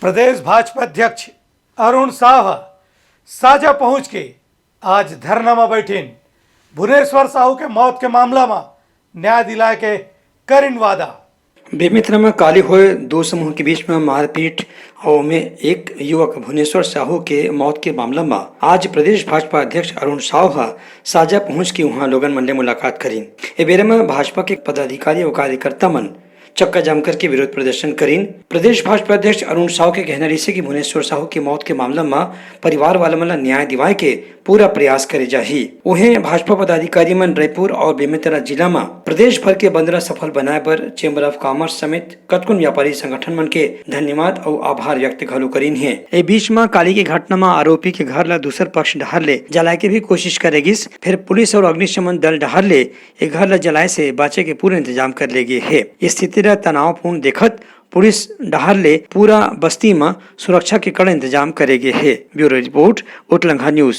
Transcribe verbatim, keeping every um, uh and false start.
प्रदेश भाजपा अध्यक्ष अरुण साव ह साजा पहुंच के आज धरना म बैठिन। भुवनेश्वर साहू के मौत के मामला म न्याय दिलाए के करिन वादा। बेमेतरा म काली होए दो समूह के बीच म मारपीट अउ ओमे एक युवक भुवनेश्वर साहू के मौत के मामला म आज प्रदेश भाजपा अध्यक्ष अरुण साव ह साजा पहुंच के उहां लोगन मन ले मुलाकात करिन। ए बेरा म भाजपा के पदाधिकारी अउ कार्यकर्ता मन चक्का जाम करके विरोध प्रदर्शन करिन। प्रदेश भाजपा अध्यक्ष अरुण साव के कहना रहिसे कि भुवनेश्वर साहू के मौत के मामला म परिवार वाला मन ल न्याय दिवाए के पूरा प्रयास करे जाही। उहें, भाजपा पदाधिकारी मन रायपुर अउ बेमेतरा जिला म प्रदेश भर के बंद ल सफल बनाए बर चेंबर ऑफ कॉमर्स समेत कतकोन व्यापारी संगठन मन के धन्यवाद अउ आभार व्यक्त घलो करिन हे। ए बीच म काली के घटना म आरोपी के घर ल दूसर पक्ष डहार ले जलाए के भी कोशिश करे गिस, फेर पुलिस अउ अग्निशमन दल डहार ले ए घर ल जलाए से बाचे के पूरा इंतजाम कर ले गे हे। स्थिति ल तनावपूर्ण देखत पुलिस डहार ले पूरा बस्ती म सुरक्षा के कड़ा इंतजाम करे गे हे। Bureau report, Utlangha news.